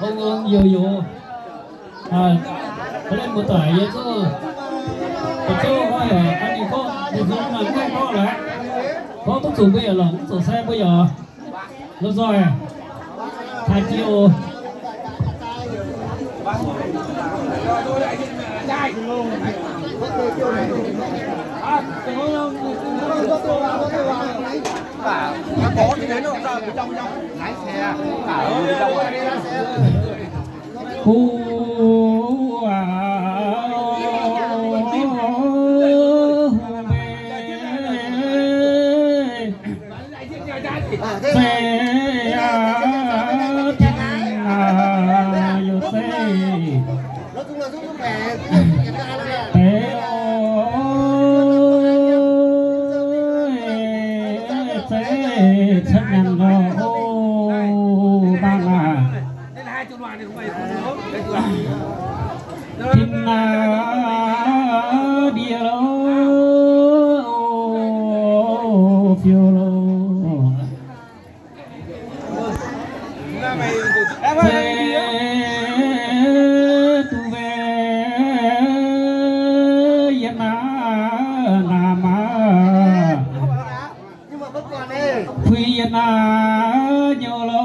Ong ong youz youz. Aa, mbuo doic yie zungv, zungv gorngv heuc ninh gorngv, ninh gorngv maaih gorngv lorqc. Gorngv duqv zuqc mbuo yaac lorqc, mv zuqc sai mbuo yaac lomh nzoih taaih jiex oc. Tin naaiv ndie lo, fiou lo. Zeiz duqv mbe yie naaiv naamh maah. Puix yie naaiv nyei lo.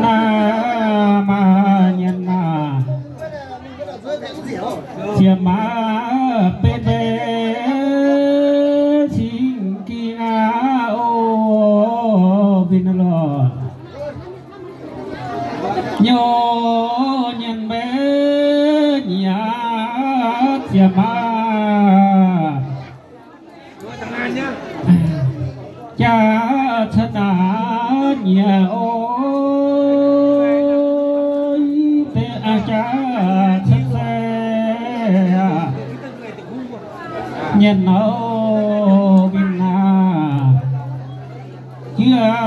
Naamh maah, nyienx maah, ziepc maah, benx mbe cing ging aqv, o, win lorqc. Nyouz nyienx mbe nyic aqv, ziepc maah. Jaax cuotv naaiv nyiec o, deix aqv jaax cuotv se aqv. Nyienx nor win naaiv, jiez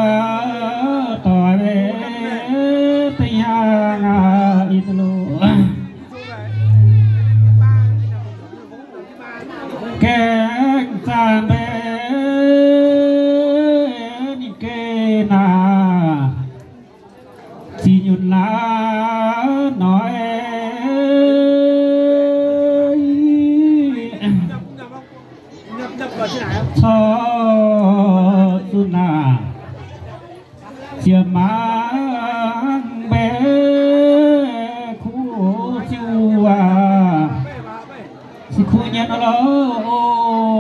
doic deix hnyangx aqv, ih loh. Gaengh zaah mbe ninh geh naaic, zic nyunc naaiv noic, corc zuqc naaic, ziepc maah mbe kuv ziu aac, se kuv nyienx loh,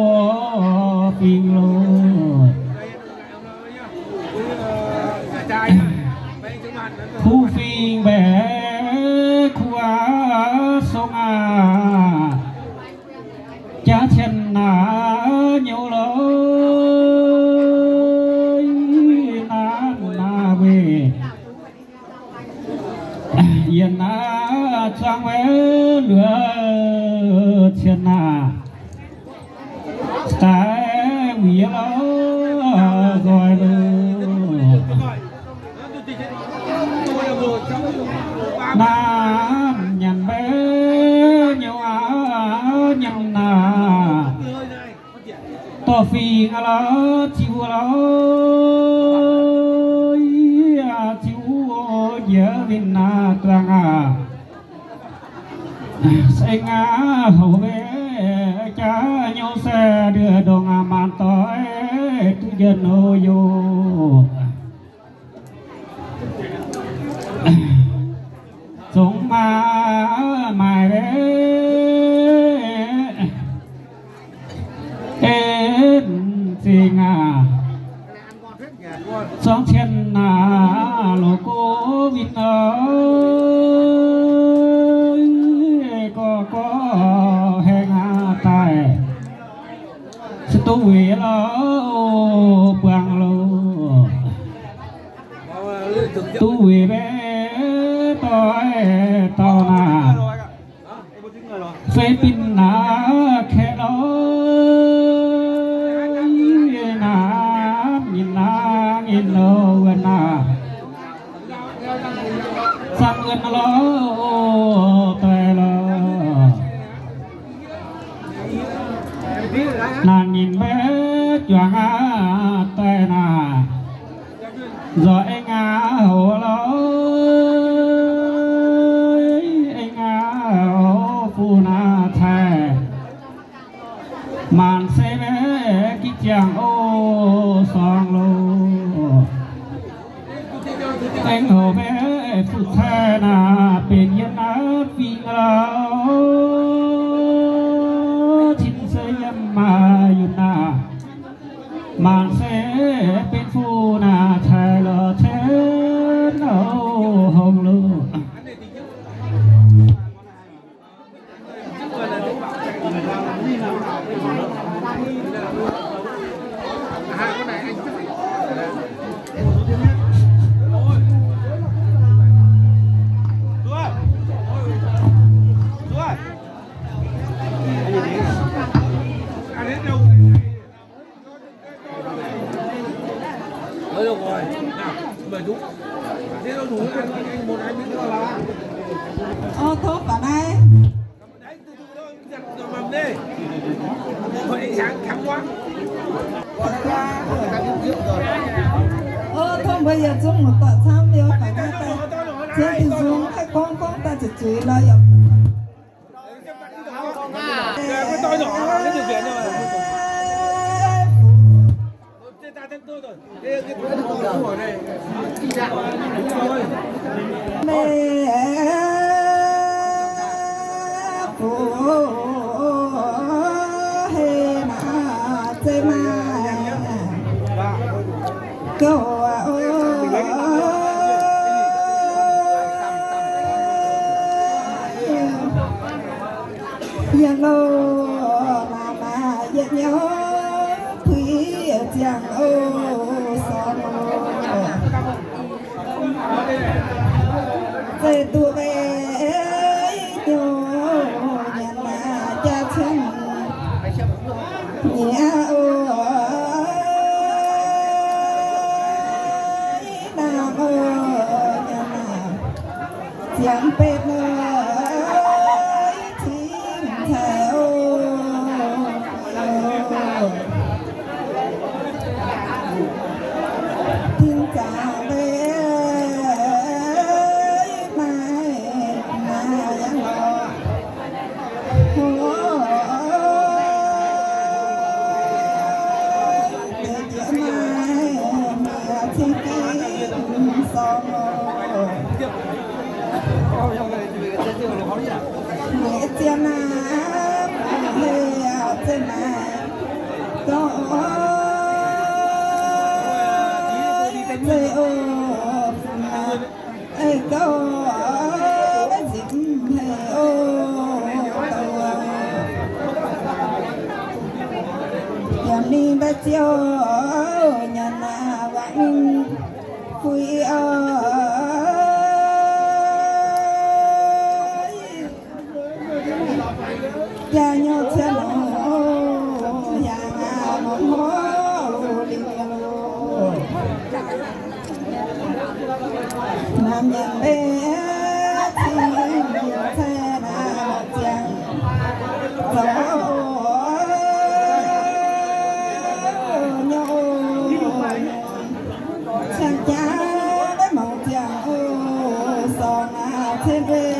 fingx loh. Kuv fingx mbaeqc kuv aac, song aac, jaax cien naaiv nyei loh, naaiv naaiv weic yie naaiv zuangx maiv luoqc cien naaic, daaih wuic loh nzoih loh. Naamh nyanc mbaeqc nyei aav nyanc naaic, dorh fingx aav lorz ziux lorz, ziux njiec win naaiv duangh aac. Saeng aac, houc mbe jaax nyou se ndongc aac maanc doic duqv njien-youh. Zongx maaih, maaih mbe en zingh aac. Zuangx cien naaic loz-gov win oc, gorx gorx haengh aac daaih, se duqv weic loh buangh loh, duqv weic mbe doix dauh naaic. Fei bin naaic kaeqv loh, naaic nyinh naaic nyinh loh wuonh naaic, zanc wuonh loh doic loh. Naaic nyinh mbe juangc Aav daaih naaic, nzoih aengx aav hoc lorz, aengx aav hoc fu naaic taaih, maanc se maiv gitv ziangh oc, sorng loh. Aengx hoc maiv fuqv taaih naaic, benx yiem naaiv fingx lorz, cin se yiem maaih yunh naaic. Maanc se benx fuqv naaic taaih lorz cien oc, hongx loh. Ov, tov baac naaiv. Ov, tov mbuo yietc zungv muoz-doic camv liuz fai naaiv daaih zien diuh nzung haih gorngv gorngv daaih zuqc zuiz nor yaac Yiem loh, maaih maaih yietc nyouv puix ziangh oc, sorng oc. Zeiz duqv maiv nyouv nyanc naaic jaa cien nyiex oc, naaic oc, nyanc naaic ziangx betv oc, cingx cai oc. Tin zaangc maiv maaih, maaih yangh lorqc. Deix jiex maaih, maaih cing ginh sorng oc. Maiv zien naaiv, maiv hei aac, zien naaiv. Dongh zeiz oc, ei gouv maiv zipc hei oc. Yaac mingh mbaih ziouc nyanc naaic, wangc mingh fui oc. Jaa nyouv cien oc, yangh aac, mangc hov lingh loh. Naamh nyanc mbev cing cai naaic ziangh zoux nyouv oc. Cien jaax maiv mangc ziangh oc, sorng aac cien mbev.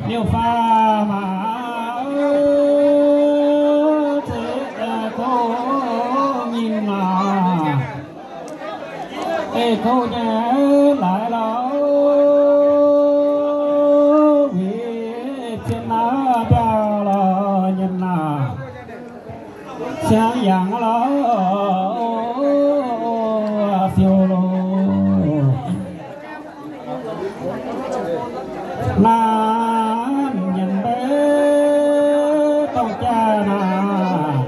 Liuz faam aac, zeiz kouv nyei aac, ei kouv nyei laaix lauh, weic zien naaiv mbiauh lorz nyiemc naaic, siang yangh lorz siou loh. Naamh nyanc mbev dorngh jaa naaic,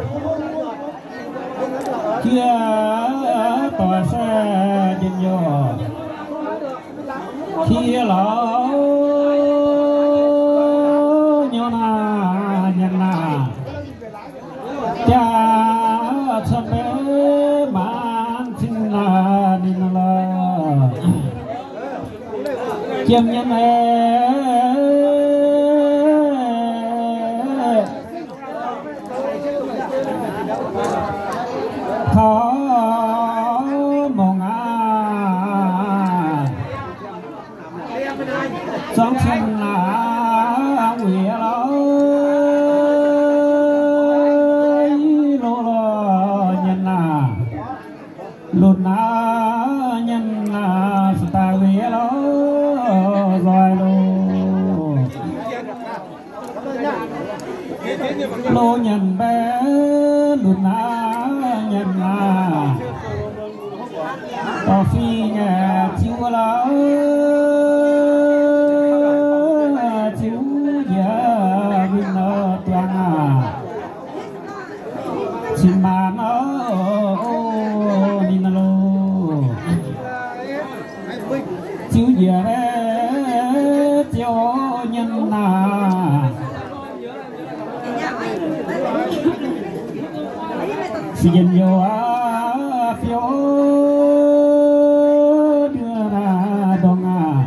Jiex doic se njien-youh, kie lorz nyorx naaic nyanc naaic, jaa cuotv mbe maanc cing naaic ninh lorz. Jiem nyanc aeqv, taux mongc aqv, zuangx cien naaic weic lorz, loz lorz nyanc naaic, lunx naaic nyanc naaic, se daaih weic lorz nzoih loz. Loz nyanc mbaeqv, lunx naaic nyanc naaic, dorh fih ngaeqv ziux lorz, ziux njiec winh lorz duangx aqv. Cin-maanc oc, ninh loz. Ziux njiec ziux nyanc naaic, se njien-youh aqv, fiou ndongc aqv.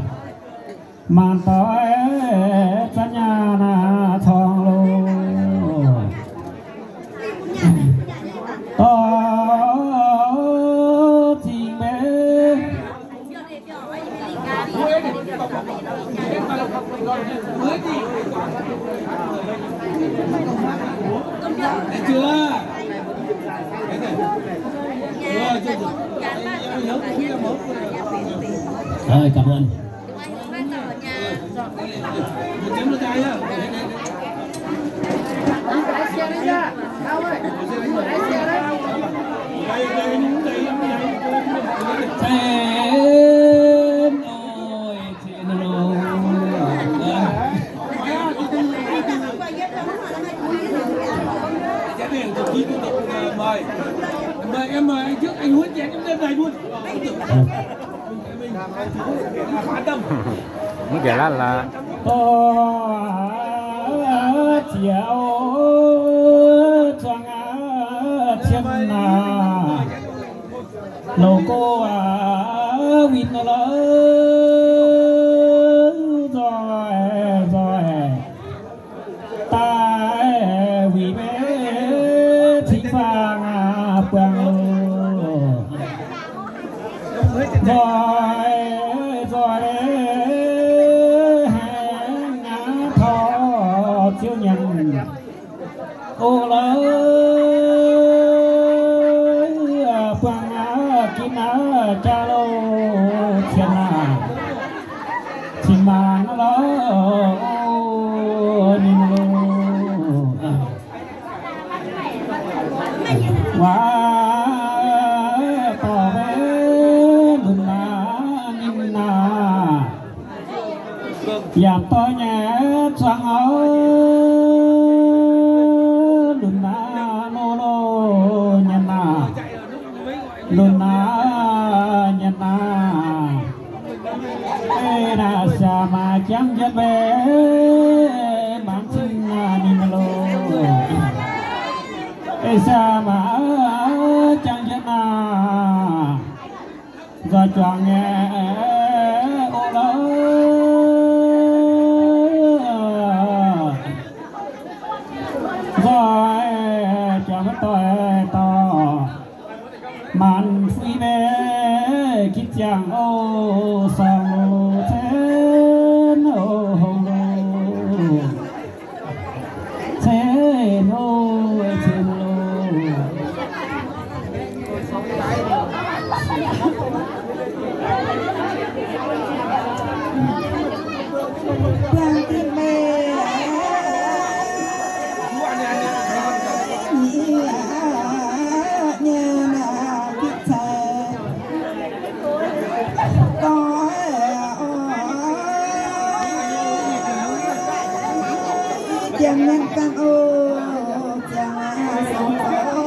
Maanc doic zanc nyaanh naaic corngh loz, dorh zingh mbe. Ơi, cảm ơn. Mv jiex lanh laaix. Dorh ziex zuangx cien naaic, loz-go winh lorz nzoih nzoih. Daaih wuic mbe cingx faang buangh loh. Nzoih nzoih haengh aqv, taux ziouv nyanc oc lorz, buangh aqv, ginv aqv, jaa loh, cien aqv, cin-maanc lorz ninh loh. Waac dorh mbe lunx naaic ninh naaic, yaac dorh nyei zuangx oc, lunx naaic loz loh nyanc naaic, lunx naaic nyanc naaic. Ei naaic siac maac jangv jienv mbe, mangc cing naaic ninh loh. Ei siac maac jangv jienv naaic, nzoih juangc nyei oc lorz. Nzoih juangc maiv doic dorh. Maanc fui mbe gitv ziangh oc, sorng loh, cen oc, hongh loh, cen oc, cen loh. Buangh gitv mbe nyei naaic gitv cai. Jangx mienh ganh oc, jangx sou zoux.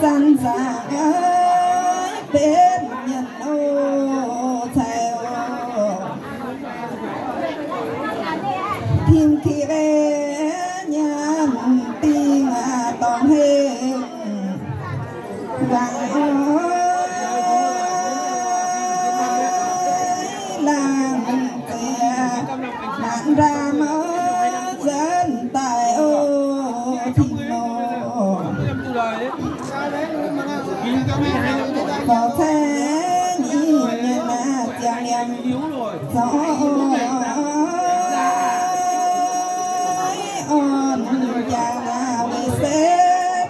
Zanc nzaangc aqv, benx mienh oc, cai oc. Tim ki ve nyanc dingh aqv, dorngx hengh wangc oc. Laangh ziex maanc ndaamv oc, nzuonx daaih oc, Tin oc. Zoux cai nyei mienh aah, ziangh liemh zoux orn jaa naaiv, weic se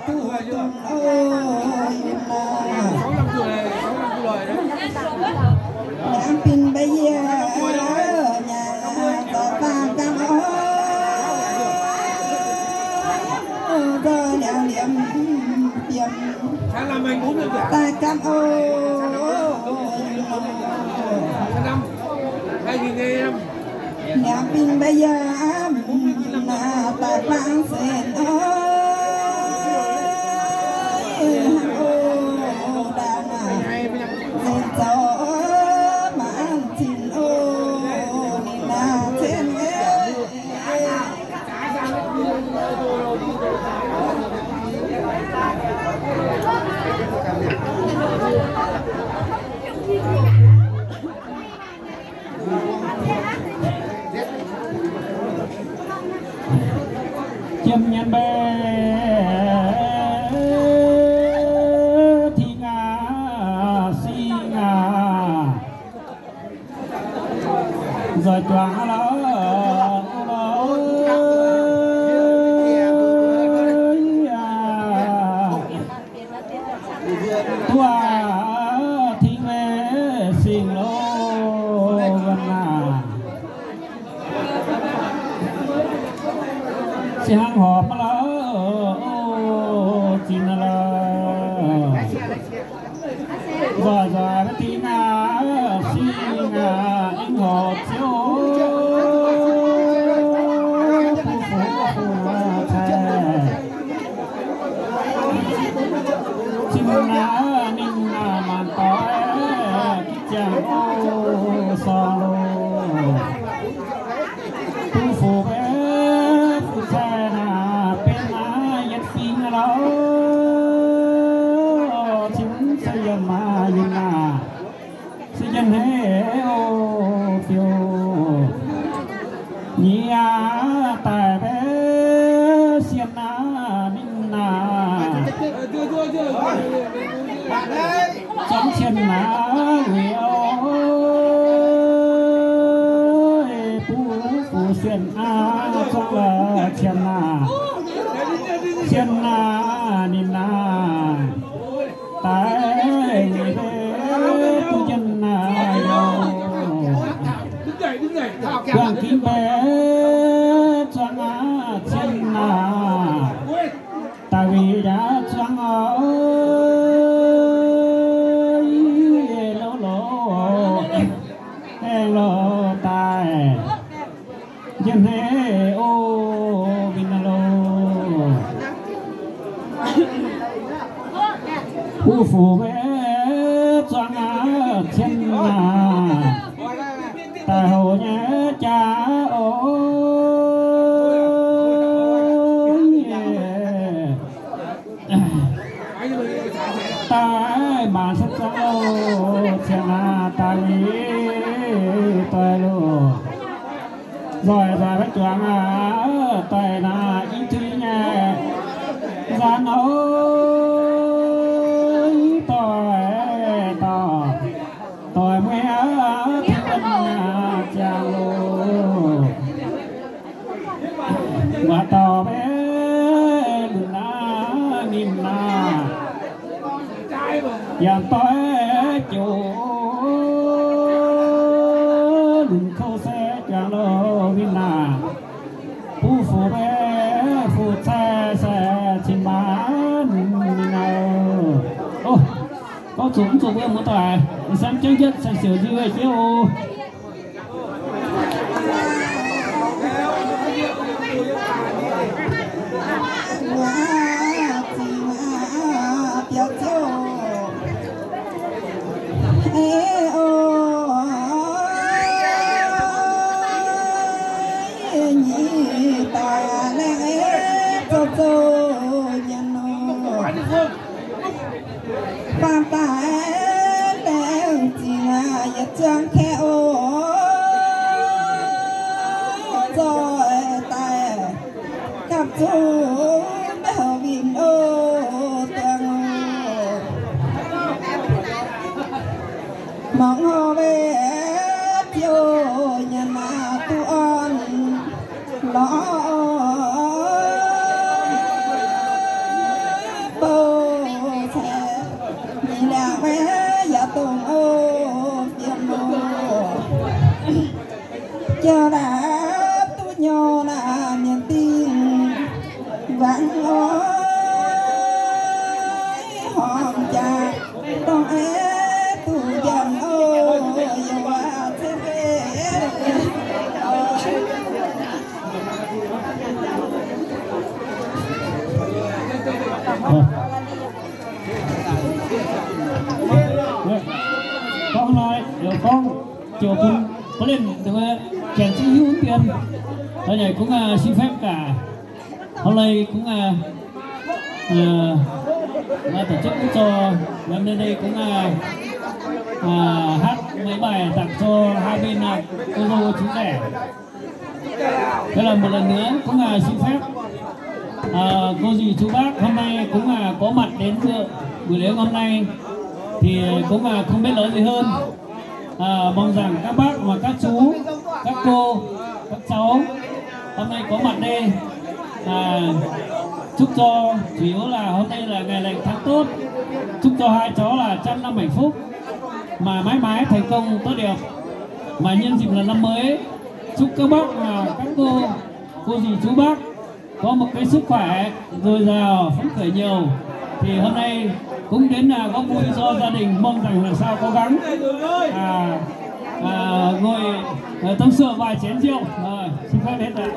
duqv dongh oix yiem naaiv. Laangz bin mba'yie nyanc zoux daaih gamh oc. Zoux liangx liemh biem daaih gamh oc. Liangx bin mba'yie naaiv daaih bangc sen oc. Hnangv oc, daaih naaiv sen zoux maanc zinh oc, ninh naaiv cien Jiem nyanc mbaeqc, ting aqv, sing aqv, nzoih juangc lorz, lorz, duqv aqv, ting mbaeqc, sing loh, wuonh aac. Se hnangv horpc maiv lorz, zinh lorz. Nzoih nzoih maiv dingh aqv, sing aqv, aengx horpc ziouc, bun fungx fungx cai. Zinh naaiv ninh naaiv maanc doic, jangx oc, sorng loh. Bun fuqv mbaeqc fuqv cai naaic, benx naaiv yietc fingx aqv lorh. Cingx se yiem maah, yiem naaic, se yiem hneiv oc, fiuv. Nyic aqv, daaih mbaeqc sien naaic, ninh naaic, zuangx cien naaic, weic oix bun fuqv sien aqv, zuangx cien naaic, cien naaic, ninh naaic, daaih weic mbaeqc duqv jienv naaic oc. Buangh ginv mbaeqc zuangx aqv, cien naaic, daaih weic yaac zuangx oc. Loz loz, aengx loz daaih. Yiem hneiv oc, win loh. Bun fuqv mbaeqc zuangx aqv, cien naaic, daaih hoc nyei jaax oc. Daaih maanc se zuangx oc, cien naaic, daaih weic doic loh. Nzoih nzoih maiv juangc aqv, doic naaic i tuix nyei nzanc oc, doic, doic, doic mueiz aqv, tuix wuonh naaic jangx loh. Waac dauh maiv lunx naaiv ninh naaic, yaac doic joux lunx kouv se jangx loh ninh naaic. Bun fuqv mbaeqc fuqv cai se cin maanc ninh naaic. Gorngv zuqc mv zuqc mbuo muoz-doic, saeng jienv yietv saeng siouc nziu jienv oc. Biaux ziouc, e, o, nyic daaih laengz, e, zoux zoux nyanc nor. Faam daaih laengz zingh aqv, yietc zuangx kaeqv o, zoih daaih gapv zuqc maiv houc winh o, duangh o. Mangc hor weih ziouc nyanc aqv, duqv orn lorz bouh caic, nyic liangc weih yaac dongh o, fiem o. Jauv naaiv duqv nyorx naaic mienh dingh wangc oix horngc jaax, dongh aeqv, duqv njanc o, yaac waac cen ei. Gorngv naaiv, gorngv ziouc bun ba'lienh janx zungv hiuv dien. Hnoi naaic kungx xin phép gaax, hnoi naaic kungx maaih dorc jienv mv zoux, yiem naaiv kungx hatc meih maaih dangc zoux haaix mienh naaic, go-zo zuqc zaengc. Đây là một lần nữa cũng xin phép cô dì chú bác hôm nay cũng có mặt đến dự buổi lễ hôm nay thì cũng không biết nói gì hơn. Mong rằng các bác và các chú, các cô, các cháu hôm nay có mặt đây, chúc cho chủ yếu là hôm nay là ngày lành tháng tốt, chúc cho hai cháu là trăm năm hạnh phúc, mà mãi mãi thành công tốt đẹp, mà nhân dịp là năm mới chúc các bác và các cô, cô dì chú bác có một cái sức khỏe dồi dào, phấn khởi nhiều. Thì hôm nay cũng đến góp vui cho gia đình, mong rằng làm sao cố gắng à, à, ngồi à, tâm sự vài chén rượu. Rồi, xin phép hết ạ.